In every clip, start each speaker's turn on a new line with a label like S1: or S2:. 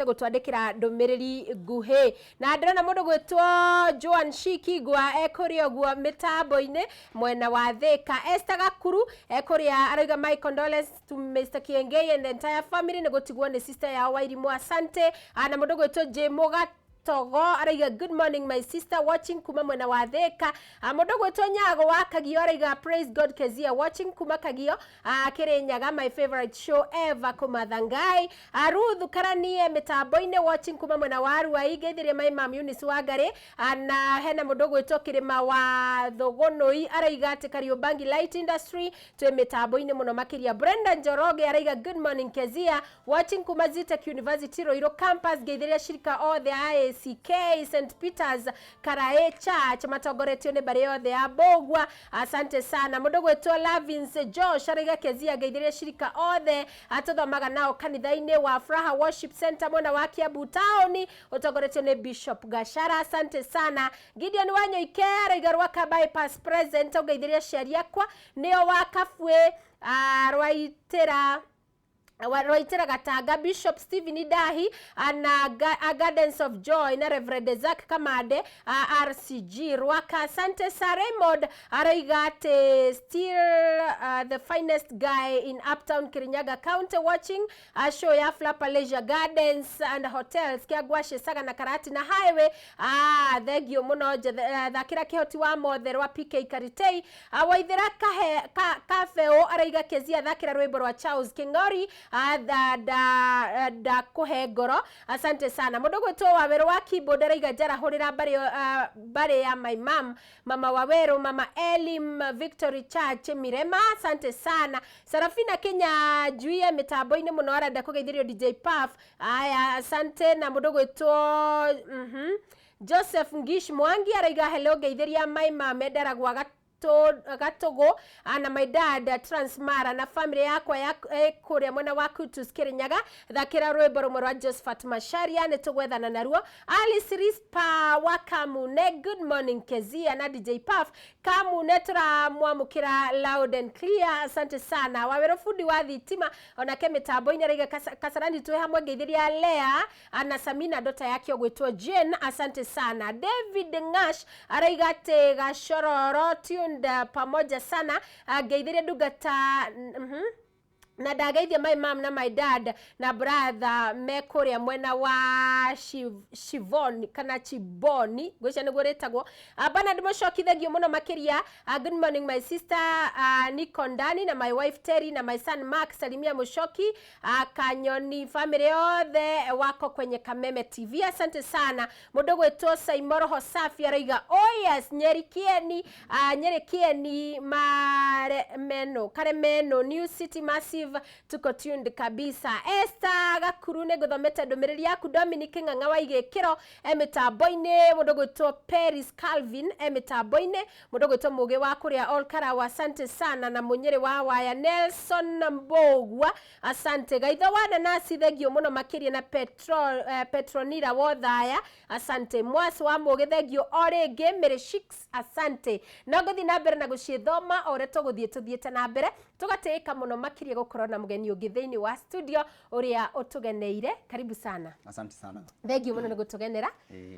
S1: Gũtwandĩkĩra ndũmĩrĩri nguhĩ. Na ndĩrona mũndũ gwĩtwo Joan Shikigwa ekũrĩa ũguo mĩtambo-inĩ mwena wa Thĩka. Esther Gakuru ekũrĩa arauga, "My condolence to Mr. Kiengei and the entire family nĩ gũtigwo nĩ sister yao Wairimũ, asante." Na mũndũ gwĩtwo Jimo Gatogo arauga, "Good morning, my sister, watching kuma mwena wa Thĩka." Mũndũ gwĩtwo Nyago wa Kagio arauga, "Praise God, Kezia, watching kuma Kagio, Kirinyaga, my favorite show ever, kũmatha Ngai." Ruth Karanie mĩtambo-inĩ, watching kuma mwena wa Ruai, ngeithĩria my mom Eunice Wangari. Na hena mũndũ gwĩtwo Kĩrĩma wa Thũgũnũi arauga atĩ Kariobangi Light Industry twĩ mĩtambo-inĩ mũno makĩria. Brenda Njoroge arauga, "Good morning, Kezia, watching kuma Zetech University Ruiru campus, ngeithĩria shirika othe a ACK St Peters Karaĩ Church matongoretio nĩ mbarĩ yothe ya Mbũgua, asante sana." Mũndũ gwĩtwo Lavins Josh arauga, "Kezia, ngeithĩria shirika othe atũthomaga nao kanitha-inĩ wa Furaha Worship Center mwena wa Kiambu town ũtongoretio nĩ Bishop Gashara, asante sana." Gideon Wanyoike arauga, "Rwaka bypass present, ũngeithĩria aciari akwa nĩo wa Kabwe, Rwaitĩra Rwaitĩra Gatanga, Bishop Stephen Ndahi na Gardens of Joy na Reverend Isaac Kamande, RCG Rwaka, asante." Sir Raymond arauga atĩ still the finest guy in Uptown Kirinyaga County, watching show ya Flapper Leisure Gardens and Hotels Kĩangwaci Sagana Karatina Highway. Thengio mũno. Thakĩra Kĩhoti wa Mothe rwa PK Karitei. Waithĩra kahe Kabeo arauga, "Kezia, thakĩra rwĩmbo rwa Charles King'ori, ndakũhe ngoro, asante sana." Mũndũ gwĩtwo Wawerũ wa keyboard arauga, "Njarahũrĩra mbarĩ ya my mom, Mama Wawerũ, Mama Elim, Victory Church Mirema, asante sana." Sarafina Kenya Njuie mĩtambo-inĩ mũno, arenda kũgeithĩrio DJ Puff. Aya, asante. Na mũndũ gwĩtwo Joseph Ngish Mwangi araiga, "Hello, ngeithĩria my mom Endaragwa Gatũgũ na my dad Transmara na family yakwa ya kũrĩa mwena wa Kutus Kirinyaga, thakĩra rwĩmbo rũmwe rwa Josephat Macharia, nĩ tũgwethana naruo." Alice Rispa wa Kamune, "Good morning, Kezia na DJ Puff, Kamune tũramwamũkĩra loud and clear, asante sana." Wawero fundi wa thitima onake mĩtambo-inĩ araiga, "Kasarani twĩ hamwe, ngeithĩria Lea na Samina, ndota yake ũgwĩtwo Jane, asante sana." David Ngash araiga atĩ Gacororo tuned pamoja sana, ngeithĩria ndungata na ndageithia my mom na my dad na brother me kũrĩa mwena wa Shivoni kana Chiboni, ngwĩcia nĩguo rĩtagwo. Bernard Mũcoki, thengio mũno makĩria. "Good morning, my sister, niko ndani na my wife Terry na my son Mark, salimia Mũcoki, Kanyoni, family yothe wako kwenye Kameme TV, asante sana." Mũndũ gwĩtwo Saimoro Safi araiga, "Oh yes, Nyeri Kieni, Nyeri Kieni mare meno Karemeno New City Massive, tuko tuned kabisa." Esther Gakuru, nĩ ngũthomete ndũmĩrĩri yaku. Dominic Ng'ang'a wa Igĩkĩro e mĩtambo-inĩ. Mũndũ gwĩtwo Paris Calvin e mĩtambo-inĩ. Mũndũ gwĩtwo Mũgĩ wa kũrĩa Olkarawa, asante sana. Na Mũnyĩrĩ wa Waya Nelson Mbogua, asante. Gaitho wa Nanasi, thengio mũno makĩria. Na Petronira Wothaya, asante. Mwasi wa Mũgĩ, thengio o rĩngĩ. Mary Shix, asante. No ngũthiĩ na mbere na gũciĩthoma o ũrĩa tũgũthiĩ tũthiĩte na mbere. Tũgatĩĩka mũno makĩria gũkorwo na mũgeni ũngĩ thĩinĩ wa studio ũrĩa ũtũgeneire. Karibu sana.
S2: Asante sana.
S1: Thengio mũno nĩ gũtũgenera.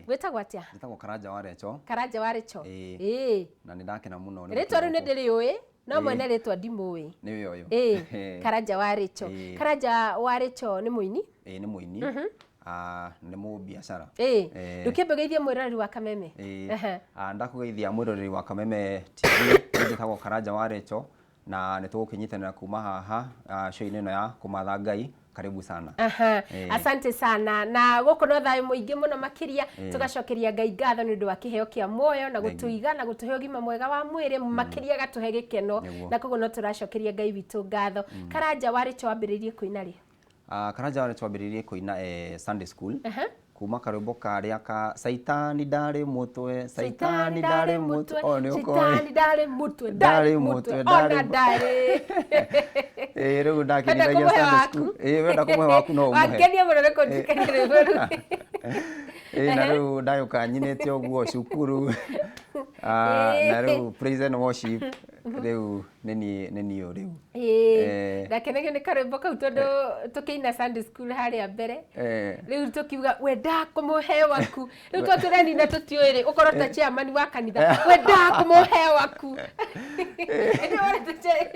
S1: Gwĩtagwo atĩa?
S2: Njĩtagwo Karanja wa Recho.
S1: Karanja wa Recho.
S2: Ĩĩ. Na nĩ ndakena mũno nĩ
S1: Rĩtwa rĩu nĩ
S2: gũkinya gũkũ.
S1: Ndĩrĩũĩ no mwene rĩtwa ndimũĩ.
S2: Nĩwe ũyũ.
S1: Ĩĩ, Karanja wa Recho.
S2: Ĩĩ.
S1: Karanja wa Recho nĩ mũini?
S2: Ĩĩ, nĩ mũini. Ah, nĩ mũbiacara.
S1: Ndũkĩambe ũgeithie mwĩroreri wa Kameme.
S2: Ĩĩ.
S1: Ehe.
S2: Ah, ndakũgeithia mwĩroreri wa Kameme TV. Niĩ njĩtagwo Karanja wa Recho na nĩ tũgũkĩnyitanĩra kuma haha show-inĩ ĩno ya Kũmatha Ngai. Karibu sana.
S1: Aha.
S2: Ĩĩ.
S1: Asante sana. Na gũkũ no thayũ mũingĩ mũno makĩria.
S2: Ĩĩ.
S1: Tũgacokeria Ngai ngatho nĩ ũndũ wa kĩheo kĩa muoyo na
S2: Thengiũ.
S1: gũtũiga na gũtũhe ũgima mwega wa mwĩrĩ, makĩria agatũhe gĩkeno.
S2: Nĩguo.
S1: Na koguo no tũracokeria Ngai witũ ngatho. Karanja wa Recho, wambĩrĩirie kũina rĩ?
S2: Ah, Karanja wa Recho wambĩrĩirie kũina Sunday school. Kuma karwĩmbo karĩa ka Saitani ndarĩ mũtwe, Saitani ndarĩ mũtwe. Oh, nĩ ũkoĩ.
S1: Saitani ndarĩ mũtwe,
S2: Ndarĩ mũtwe,
S1: ona
S2: ndarĩ
S1: ndarĩ.
S2: Ĩĩ, rĩu
S1: Wenda
S2: ndakĩnithagia
S1: kũmũhe
S2: Sunday
S1: waku?
S2: school. Ĩĩ, wenda kũmũhe waku no ũmũhe.
S1: Wangenia mũno nĩ kũndirikania rwĩmbo rũu.
S2: Ĩĩ, na rĩu ndagĩũka nyinĩte ũguo cukuru. Ah, na rĩu praise and worship. Rĩu nĩ niĩ ũyũ rĩu.
S1: Ndakenagio nĩ karwĩmbo kau tondũ tũkĩina Sunday school harĩa mbere, rĩu tũkiuga wenda kũmũhe waku, rĩu to tũrenina tũtiũĩ rĩ, ũkorwo ta chairman wa kanitha, wenda kũmũhe waku, ĩndĩ wore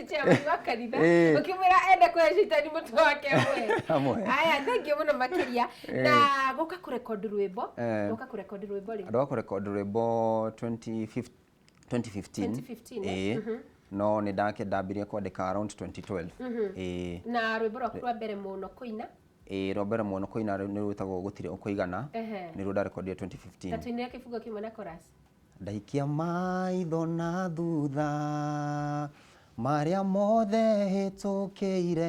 S1: chairman wa kanitha, ũkĩmwĩra enda kũhe caitani mũtwe wake amũhe.
S2: Amũhe.
S1: Aya, thank you mũno makĩria. Na gũka kũrekondi rwĩmbo, gũka kũrekondi rwĩmbo rĩ?
S2: Andũ a kũrekondi rwĩmbo 2015.
S1: 2015,
S2: 2015. Ĩĩ, no nĩ ndake ndambirie kwandĩka around 2012, ĩĩ.
S1: Na rwĩmbo rwaku rwa mbere mũno kũina?
S2: Ĩĩ, rwa mbere mũno kũina nĩ rwĩtagwo Gũtirĩ Ũkũigana. Nĩ ruo ndarekondire 2015.
S1: Ta tũinĩre kĩbungo kĩmwe na chorus.
S2: Ndaikia maitho na thutha, marĩa mothe hĩtũkĩire,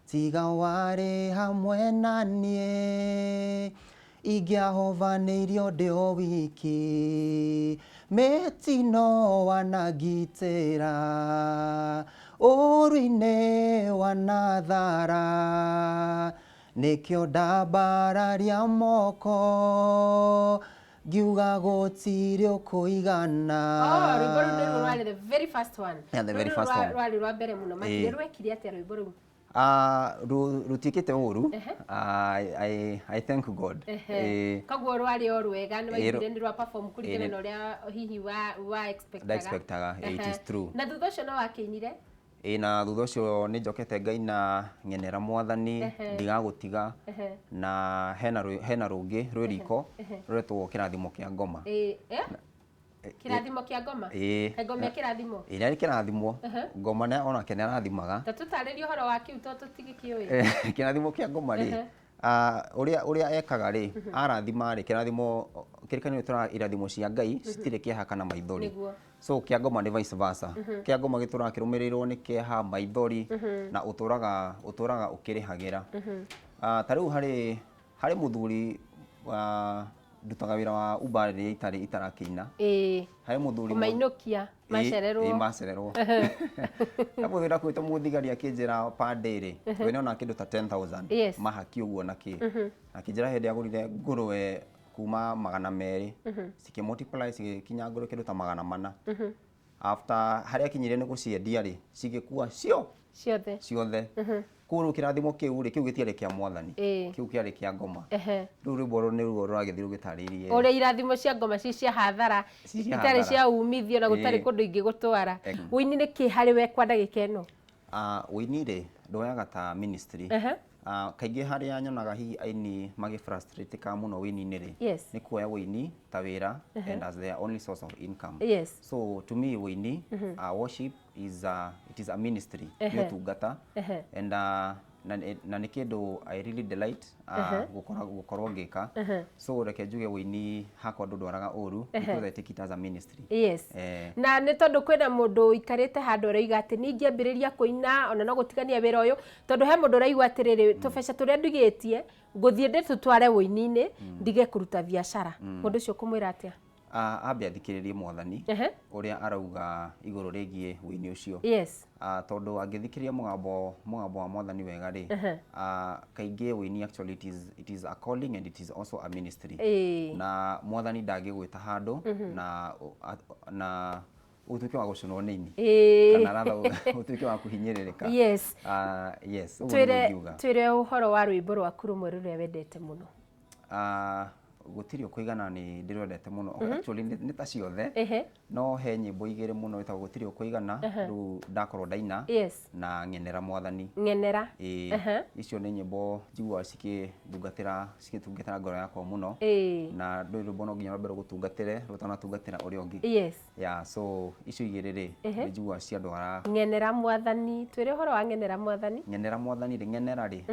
S2: tiga warĩ hamwe na niĩ, ingĩahovanĩirio ndĩ o wiki. Mĩtino wanangitĩra, ũru-inĩ wanathara, nĩkĩo ndambararia moko ngiuga gũtirĩ ũkũigana.
S1: Oh, rwĩmbo rũu nĩruo rwarĩ the very first one?
S2: Yeah, the very
S1: Rũu
S2: first one.
S1: Rwarĩ rwa mbere mũno makĩria.
S2: Ĩĩ.
S1: Rwekire atĩa rwĩmbo rũu?
S2: Rũtiĩkĩte ũru. I thank God.
S1: Koguo rwarĩ o rwega, nĩ waiguire nĩ rwa perform kũringana na ũrĩa hihi wa expectaga.
S2: Nda-expectaga, it is true.
S1: Na thutha ũcio no wakĩinire?
S2: Ĩĩ, na thutha ũcio nĩ njokete ngaina Ngenera Mwathani, Ndigagũtiga, na hena rũngĩ rwĩ riko rũretwo Kĩrathimo Kĩa Ngoma.
S1: Ĩĩ, eh? Kĩrathimo Kĩa Ngoma?
S2: Ĩĩ.
S1: Kaĩ ngoma ĩkĩrathimwo?
S2: Ĩĩ, nĩ kĩrathimwo ngoma na onake nĩ arathimaga.
S1: Ta tũtarĩrie ũhoro wa kĩu to tũtigĩkĩũĩ.
S2: Kĩrathimo kĩa ngoma rĩ, ũrĩa ekaga rĩ, arathima rĩ, kĩrathimo kĩrĩkanĩro tũra irathimo cia Ngai citirĩ kĩeha kana maithori. So kĩa ngoma nĩ vice versa. Kĩa ngoma gĩtũraga kĩrũmĩrĩirwo nĩ kĩeha, maithori, na ũtũraga ũkĩrĩhagĩra. Ta rĩu harĩ mũthuri wa ndutaga wĩra wa Uber rĩrĩa itarĩ itarakĩina, harĩ mũthuri
S1: Kũmainũkia macererwo.
S2: Ĩĩ, macererwo. He mũthuri ndakuĩte mũthigari akĩnjĩra per day rĩ, we nĩona kĩndũ ta 10,000, mahaki ũguo na kĩ. Akĩnjĩra hĩndĩ agũrire ngũrwe kuma 200, cikĩ multiply cigĩkinya ngũrwe kĩndũ ta 400. After harĩa akinyire nĩ gũciendia rĩ, cigĩkua cio
S1: ciothe.
S2: Ciothe. Koguo rĩu kĩrathimo kĩu rĩ, kĩu gĩtiarĩ kĩa Mwathani, kĩu kĩarĩ kĩa ngoma. Rĩu rwĩmbo rũrũ nĩruo rũragĩthiĩ rũgĩtarĩirie
S1: ũrĩa irathimo cia ngoma ci cia hathara,
S2: Ci cia
S1: itarĩ
S2: hathara.
S1: Cia umithio na gũtarĩ kũndũ ingĩgũtwara. Ũini nĩ kĩ harĩ we kwa ndagĩka ĩno?
S2: Ũini rĩ, ndoyaga ta ministry. Kaingĩ harĩa nyonaga hihi aini magĩ-frustrateĩka mũno ũini-inĩ rĩ, nĩ kuoya ũini ta wĩra and as their only source of income. So to me ũini, worship is a, it is a ministry, nĩ ũtungata, and na nĩ kĩndũ I really delight gũkorwo ngĩka. So reke njuge ũini hakwa ndũndwaraga ũru because I take it as a ministry.
S1: Na nĩ tondũ kwĩna mũndũ ũikarĩte handũ ũroiga atĩ niĩ ingĩambĩrĩria kũina ona no gũtigania wĩra ũyũ, tondũ he mũndũ ũraigua atĩrĩrĩ, tũbeca tũrĩa ndigĩtie ngũthiĩ ndĩtũtware ũini-inĩ ndige kũruta biacara, mũndũ ũcio ũkũmwĩra atĩa?
S2: Ambe athikĩrĩrie Mwathani ũrĩa arauga igũrũ rĩgiĩ ũini ũcio. Tondũ angĩthikĩrĩria mũgambo wa Mwathani wega rĩ, kaingĩ ũini actually it is a calling and it is also a ministry. Na Mwathani ndangĩgwĩta handũ na ũtuĩke wa gũcũnwo nĩ ini, kana rather ũtuĩke wa kũhinyĩrĩrĩka. Yes, ũguo nĩguo
S1: Twĩre
S2: ingiuga.
S1: Twĩre ũhoro wa rwĩmbo rwaku rũmwe rũrĩa wendete mũno.
S2: Gũtirĩ ũkũigana nĩ ndĩrwendete mũno. Actually nĩ ta ciothe, no he nyĩmbo igĩrĩ mũno ĩtagwo Gũtirĩ Ũkũigana, rĩu ndakorwo ndaina, na Ng'enera Mwathani.
S1: Ng'enera.
S2: Ĩĩ, icio nĩ nyĩmbo njiguaga cikĩndungatĩra ngoro yakwa mũno, na ndũrĩ rwĩmbo no nginya rwambe rũgũtungatĩre rũtanatungatĩra ũrĩa ũngĩ. Yeah, so icio igĩrĩ rĩ, nĩ njiguaga ciandwara.
S1: Ng'enera Mwathani, twĩre ũhoro wa Ng'enera Mwathani.
S2: Ng'enera Mwathani rĩ, ng'enera rĩ,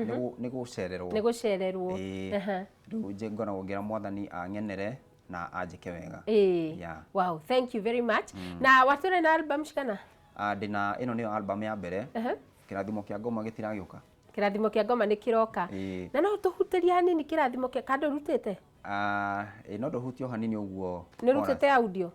S2: nĩ gũcererwo.
S1: Nĩ gũcererwo.
S2: Ĩĩ. Rĩu ngoragwo ngĩra Mwathani ang'enere na anjĩke wega. Yeah.
S1: Wow, thank you very much. Na watũre na album cigana?
S2: Ndĩna ĩno nĩyo album ya mbere. Kĩrathimo Kĩa Ngoma gĩtiragĩũka.
S1: Kĩrathimo Kĩa Ngoma nĩ kĩroka?
S2: Ĩĩ.
S1: Na no tũhutĩrie hanini kĩrathimo kĩa kandũ rutĩte?
S2: Ĩĩ, no ndũhutie o hanini ũguo.
S1: Nĩ rutĩte audio?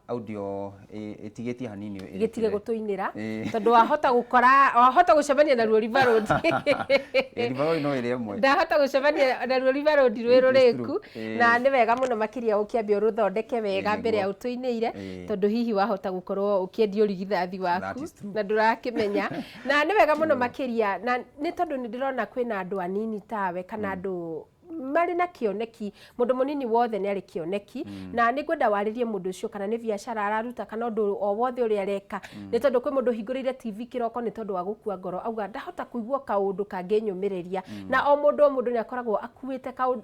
S2: Audio ĩtigĩtie hanini
S1: gĩtige
S2: ĩrĩkĩre.
S1: Gũtũinĩra.
S2: Ĩĩ.
S1: Tondũ wahota gũkora, wahota gũcemania naruo River Road.
S2: Ĩĩ, River Road no ĩrĩ ĩmwe.
S1: Ndahota gũcemania naruo River Road rwĩ
S2: It is
S1: rũrĩku.
S2: true. Ĩĩ.
S1: Na nĩ wega mũno makĩria ũkĩambia ũrũthondeke wega
S2: Ĩĩ,
S1: mbere ya
S2: nĩguo.
S1: ũtũinĩire,
S2: Ĩĩ.
S1: tondũ hihi wahota gũkorwo ũkĩendia ũrigithathi
S2: That
S1: waku
S2: is true.
S1: na ndũrakĩmenya. Na nĩ wega mũno makĩria, na nĩ tondũ nĩ ndĩrona kwĩna andũ anini tawe kana andũ marĩ na kĩoneki. Mũndũ mũnini wothe nĩ arĩ kĩoneki, na nĩ ngwenda warĩrie mũndũ ũcio, kana nĩ biacara araruta kana ũndũ o wothe ũrĩa areka, nĩ tondũ kwĩ mũndũ ũhingũrĩire TV kĩroko nĩ tondũ wa gũkua ngoro, auga ndahota kũigua kaũndũ kangĩnyũmĩrĩria. Na o mũndũ o mũndũ nĩ akoragwo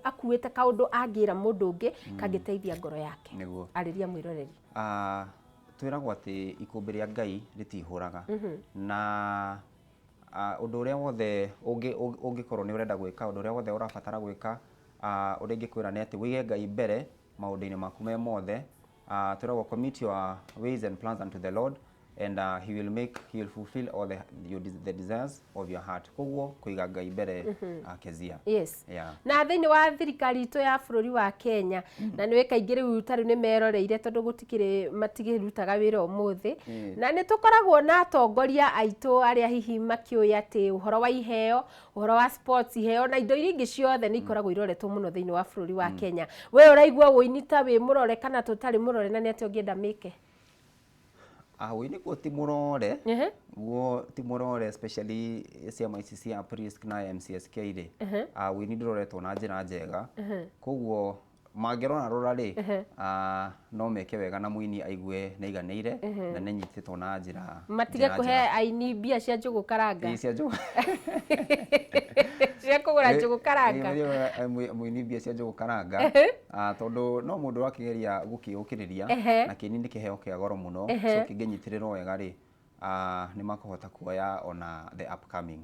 S1: akuĩte kaũndũ angĩra mũndũ ũngĩ kangĩteithia ngoro yake.
S2: Nĩguo.
S1: Arĩria mwĩroreri.
S2: Twĩragwo atĩ ikũmbĩ rĩa Ngai rĩtihũraga, na ũndũ ũrĩa wothe ũngĩkorwo nĩ ũrenda gwĩka, ũndũ ũrĩa wothe ũrabatara gwĩka, ũrĩa ingĩkwĩra nĩ atĩ wĩige Ngai mbere maũndũ-inĩ maku me mothe. Twĩragwo commit your ways and plans unto the Lord and he will fulfill all the desires of your heart. Koguo kũiga Ngai mbere, Kezia.
S1: Yes. Na thĩinĩ wa thirikari itũ ya bũrũri wa Kenya, na nĩ kaingĩ rĩu ta rĩu nĩ meroreire, tondũ gũtikĩrĩ matikĩrutaga wĩra ũmũthĩ, na nĩ tũkoragwo na atongoria aitũ arĩa hihi makĩũĩ atĩ ũhoro wa iheo, ũhoro wa sports, iheo na indo iria ingĩ ciothe nĩ ikoragwo iroretwo mũno thĩinĩ wa bũrũri wa Kenya. We ũraigua ũini ta wĩ mũrore kana tũtarĩ mũrore, na nĩ atĩa ũngĩenda mĩke?
S2: Ũini guo ti mũrore. Guo ti mũrore, especially ciama ici cia Prisk na MCSK rĩ. Ũini ndũroretwo na njĩra njega, koguo mangĩrora rora rĩ, no meke wega na mũini aigue nĩ aiganĩire na nĩ anyitĩtwo na njĩra
S1: Matige
S2: njĩra
S1: kũhe
S2: njega.
S1: Aini mbia cia njũgũ karanga.
S2: Ĩĩ, cia njũgũ.
S1: Cia kũgũra njũgũ karanga.
S2: Ĩĩ, mũini mbia cia njũgũ karanga. Tondũ no mũndũ ũrakĩgeria gũkĩũkĩrĩria, na kĩini nĩ kĩheo kĩa goro mũno, so kĩngĩnyitĩrĩrwo wega rĩ, nĩ makũhota kuoya ona the upcoming.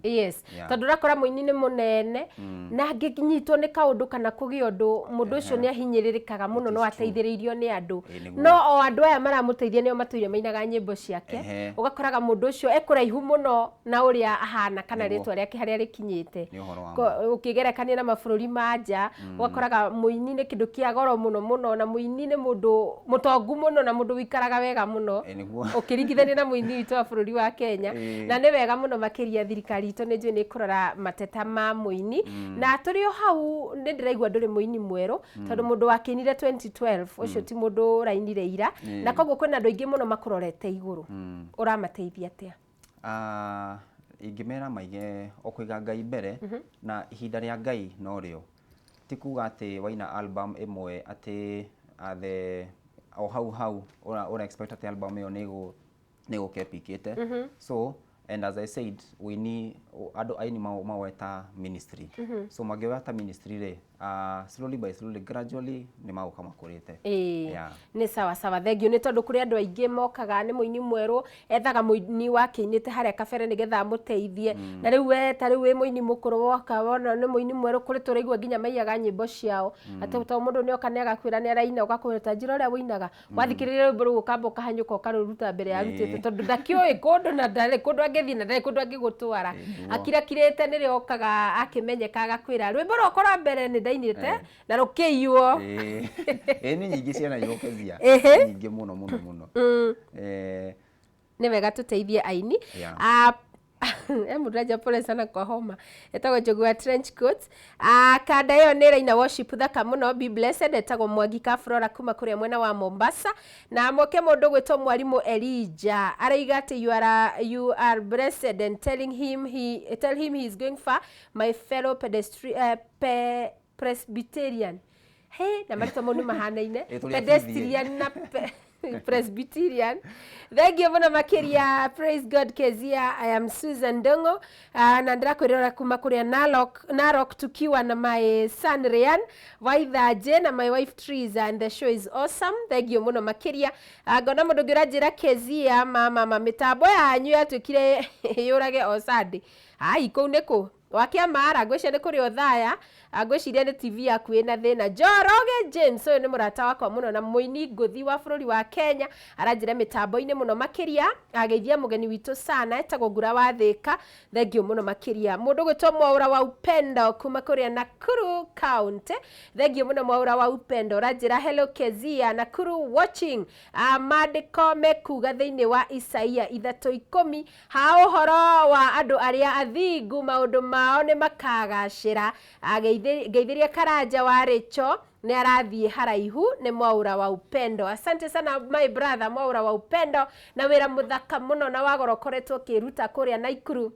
S1: Tondũ ũrakora mũini nĩ mũnene na angĩnyitwo nĩ kaũndũ kana kũgĩa ũndũ, mũndũ ũcio nĩ ahinyĩrĩrĩkaga mũno.
S2: It
S1: No
S2: is true.
S1: ateithĩrĩirio nĩ andũ.
S2: Ĩĩ, nĩguo.
S1: No o andũ aya maramũteithia nĩo matũire mainaga nyĩmbo ciake. Ũgakoraga mũndũ ũcio ekũraihu mũno na ũrĩa ahana kana rĩtwa rĩake harĩa rĩkinyĩte.
S2: Nĩ ũhoro wa
S1: Ũkĩgerekania na mabũrũri ma nja, ũgakoraga mũini nĩ kĩndũ kĩa goro mũno mũno, na mũini nĩ mũndũ mũtongu mũno na mũndũ wĩikaraga wega mũno
S2: Ĩĩ, nĩguo.
S1: ũkĩringithania na mũini witũ wa bũrũri wa Kenya. Na nĩ wega mũno makĩria thirikari itũ nĩ njũĩ nĩ ĩkũrora mateta ma mũini. Na tũrĩ o hau, nĩ ndĩraigua ndũrĩ mũini mwerũ, tondũ mũndũ wakĩinire 2012 ũcio ti mũndũ ũrainire ira. Na koguo kwĩna andũ aingĩ mũno makũrorete igũrũ. Ũramateithia atĩa?
S2: Ingĩmera maige o kũiga Ngai mbere, na ihinda rĩa Ngai no rĩo. Ti kuga atĩ waina album ĩmwe atĩ the o hau hau ũra expect atĩ album ĩyo nĩ ĩgũka ĩpikĩte. So and as I said, ũini andũ aini mawoe ta ministry, so mangĩoya ta ministry rĩ, slowly by slowly, gradually nĩ magũka makũrĩte.
S1: Nĩ sawa sawa, thank you. Nĩ tondũ kũrĩ andũ aingĩ mokaga nĩ mũini mwerũ, ethaga mũini wakĩinĩte harĩa kabere nĩgetha amũteithie. Na rĩu we ta rĩu wĩ mũini mũkũrũ, woka wona nĩ mũini mwerũ, kũrĩ tũraigua nginya maiyaga nyĩmbo ciao, atĩ to mũndũ nĩ oka nĩ agakwĩra nĩ araina, ũgakũhe ta njĩra ũrĩa wũinaga, wathikĩrĩria rwĩmbo rũu ũkamba ũkahanyũka ũkarũruta mbere ya arutĩte, tondũ ndakĩũĩ kũndũ na ndarĩ kũndũ angĩthiĩ na ndarĩ kũndũ angĩgũtwara. Akirakirĩte nĩrĩo okaga akĩmenyeka agakwĩra rwĩmbo rwakwa rwa mbere nĩ ndainĩte na rũkĩiywo.
S2: Ĩĩ, nĩ nyingĩ ciana igũkezia. Nyingĩ mũno mũno mũno.
S1: Nĩ wega tũteithie aini. E mũndũ aja, pole sana kwa homa. Etagwo Njogu wa trench coat. Kanda ĩyo nĩ ĩraina worship thaka mũno, be blessed. Etagwo Mwangi ka Flora kuma kũrĩa mwena wa Mombasa. Na moke mũndũ gwĩtwo mwarimũ Elijah araiga atĩ you are blessed and telling him he tell him he is going far, my fellow Presbyterian. He na marĩtwa mau nĩ mahanaine.
S2: Ĩ, tũrĩ
S1: Pedestrian na Presbyterian. Thank you mũno makĩria. Praise God, Kezia. I am Susan Ndongo, na ndĩrakwĩrora kuma kũrĩa Narok, Narok, tukiwa na my son Ryan Waithanjĩ na my wife Triza, and the show is awesome. Thank you mũno makĩria. Ngona mũndũ ũngĩ ũranjĩra, Kezia, mama ma mĩtambo yanyu yatuĩkire yũrage o Sunday. Ai, kũu nĩ kũ? Wa Kĩamara, ngwĩciria nĩ kũrĩ Othaya, ngwĩciria nĩ TV yaku ĩna thĩna. Njoroge James, ũyũ nĩ mũrata wakwa mũno na mũini ngũthi wa bũrũri wa Kenya, aranjĩra mĩtambo-inĩ mũno makĩria, ageithia mũgeni witũ sana, etagwo Ngura wa Thĩka, thengiũ mũno makĩria. Mũndũ ũgwĩtwo Mwaũra wa Upendo kuma kũrĩa Nakuru County, thengiũ mũno Mwaũra wa Upendo, ũranjĩra hello Kezia, Nakuru watching. Maandĩko mekuuga thĩinĩ wa Isaia 3:10, Ha ũhoro wa andũ arĩa athingu, maũndũ mao nĩ makaagaacĩra. Ngeithĩria Karanja wa Rĩcho, nĩ arathiĩ haraihu, nĩ Mwaũra wa Upendo. Asante sana my brother Mwaũra wa Upendo, na wĩra mũthaka mũno na wa goro ũkoretwo ũkĩruta kũrĩa Naikuru.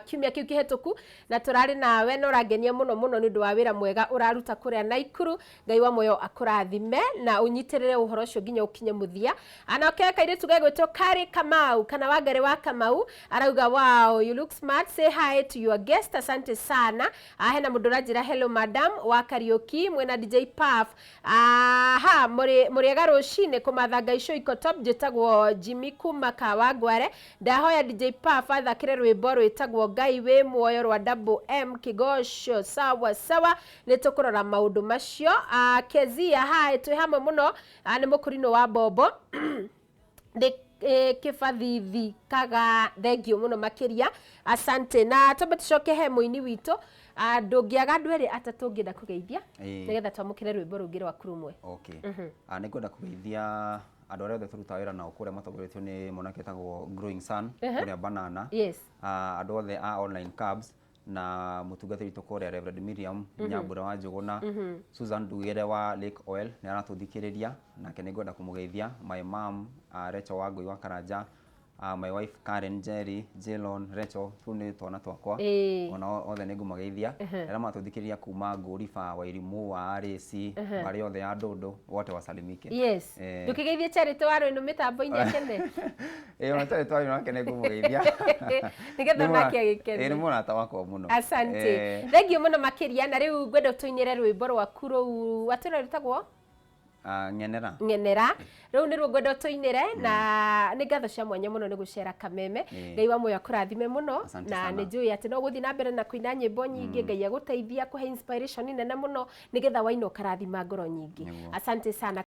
S1: Kiumia kĩu kĩhetũku na tũrarĩ nawe na ũrangenia mũno mũno nĩ ũndũ wa wĩra mwega ũraruta kũrĩa Naikuru. Ngai wa muoyo akũrathime na ũnyitĩrĩre ũhoro ũcio nginya ũkinye mũthia. Anake kairĩtu gegwĩtwo Kari Kamau kana Wangari wa Kamau arauga, "Wow, you look smart, say hi to your guest." Asante sana. Hena mũndũ ũranjĩra, "Hello madam wa Kariuki mwena DJ Puff." Aha, mũrĩega rũcinĩ kũmatha Ngai Shoiko Top, njĩtagwo Jimmy kuma Kawangware. Ndahoya DJ Puff athakĩre rwĩmbo rwĩtagwo "Ngai wĩ Muoyo" rwa Double M Kĩgoco. Sawa sawa, nĩ tũkũrora maũndũ macio. Kezia, hi, twĩ hamwe mũno. Nĩ mũkũrinũ wa Bombo ndĩ kĩbathithi kaga, thengiũ mũno makĩria, asante. Na twambe tũcoke he mũini witũ. Ndũngĩaga andũ erĩ atatũ ũngĩenda kũgeithia nĩgetha twamũkĩre rwĩmbo rũngĩ rwaku rũmwe.
S2: Okay. Nĩ ngwenda kũgeithia andũ arĩa othe tũrutaga wĩra nao kũrĩa matongoretio nĩ mwanake wĩtagwo Growing Sun kũrĩa Banana. Andũ othe a Online Cabs na mũtungatĩri witũ kũrĩa, Reverend Miriam Nyambura wa Njũgũna, Susan Ndugĩre wa Lake Oil nĩ aratũthikĩrĩria, nake nĩ ngwenda kũmũgeithia, my mom, Rachel Wangui wa Karanja, my wife Karen Njeri, Jilon, Rachel, tũu nĩ twana twakwa. Ona othe nĩ ngũmageithia arĩa maratũthikĩrĩria kuma Ngũriba, Wairimũ wa Arĩci, barĩ othe ya Ndũndũ, wote wasalimike.
S1: Ndũkĩgeithie Charity wa Rwĩnũ mĩtambo-inĩ akene.
S2: Ĩĩ, ona Charity wa Rwĩnũ nake nĩ ngũmũgeithia.
S1: Nĩgetha nake agĩkene.
S2: Ĩĩ, nĩ mũrata wakwa mũno.
S1: Asante. Thengiũ mũno makĩria. Na rĩu ngwenda ũtũinĩre rwĩmbo rwaku rũu watwĩra rwĩtagwo?
S2: "Ngenera".
S1: "Ngenera", rĩu nĩruo ngwenda ũtũinĩre, na nĩ ngatho cia mwanya mũno nĩ gũcera Kameme. Ngai wa muoyo akũrathime mũno.
S2: Asante
S1: Na
S2: sana.
S1: nĩ njũĩ atĩ no gũthiĩ na mbere na kũina nyĩmbo nyingĩ. Ngai agũteithia kũhe inspiration nene mũno nĩgetha waina ũkarathima ngoro nyingĩ.
S2: Nĩguo.
S1: Asante sana.